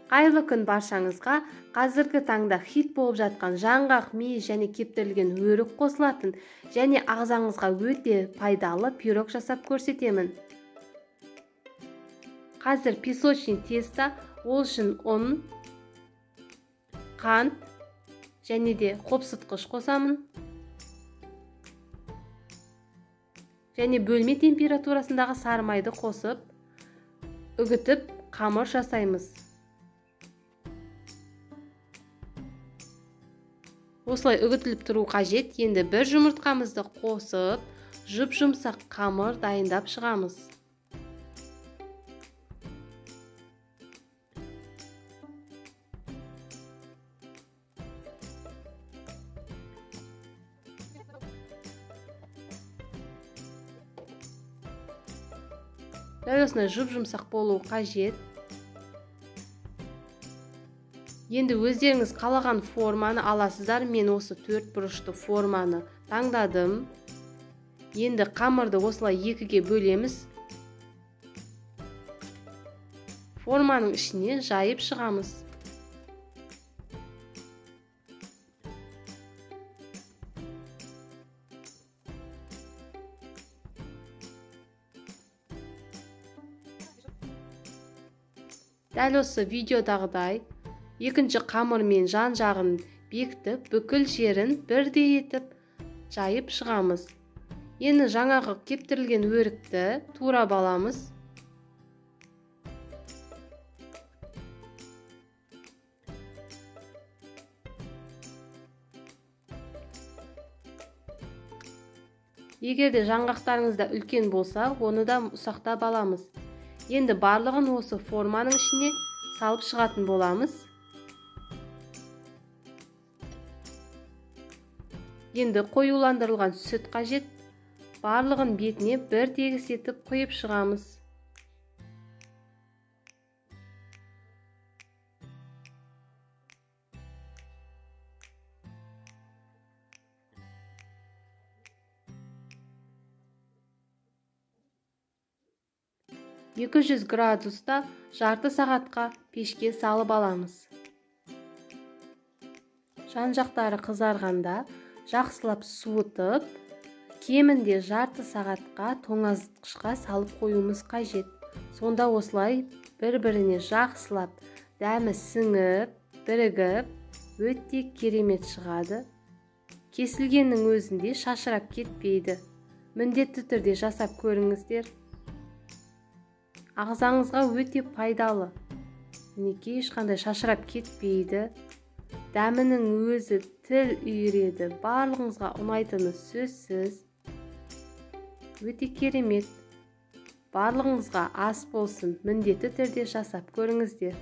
Қайырлы күн баршаңызға. Қазіргі таңда хит болып жатқан жаңғақ, мейіз және кептірілген өрік қосылатын және ағзаңызға өте пайдалы пирог жасап көрсетемін. Қазір песочный тесто, ол үшін ұн, қант және де қопсытқыш қосамын. Және бөлме температурасындағы сары майды қосып, үгітіп қамыр жасаймыз. Осылай үгітіліп тұру қажет. Енді бір жұмыртқамызды қосып, жұп-жұмсақ қамыр дайындап шығамыз. Дәл осындай жұп-жұмсақ болу қажет. Енді өздеріңіз қалаған форманы аласыздар. Мен осы төрт бұрышты форманы таңдадым. Енді қамырды осылай екіге бөлеміз. Форманың ішіне жайып шығамыз. Дәл осы видеодағыдай екінші қамырмен жан-жағын бекітіп, бүкіл жерін бірдей етіп жайып шығамыз. Енді жаңағы кептірілген өрікті турап аламыз. Егер де жаңғақтарыңыз да үлкен болса, оны да ұсақтап аламыз. Енді барлығын осы форманың ішіне салып шығатын боламыз. Енді қоюландырылған сүт қажет. Барлығын бетіне бір тегіс етіп құйып шығамыз. Екі жүз градуста жарты сағатқа пешке салып аламыз. Жан-жақтары қызарғанда жақсылап суытып, кемінде жарты сағатқа тоңазытқышқа салып қоюымыз қажет. Сонда осылай бір-біріне жақсылап дәмі сіңіп, бірігіп, өте керемет шығады. Кесілгеннің өзінде шашырап кетпейді. Міндетті түрде жасап көріңіздер. Ағзаңызға өте пайдалы. Мінекей, ешқандай шашырап кетпейді. Дәмінің өзі тіл үйіреді. Барлығыңызға ұнайтыны сөзсіз. Өте керемет. Барлығыңызға ас болсын. Міндетті түрде жасап көріңіздер.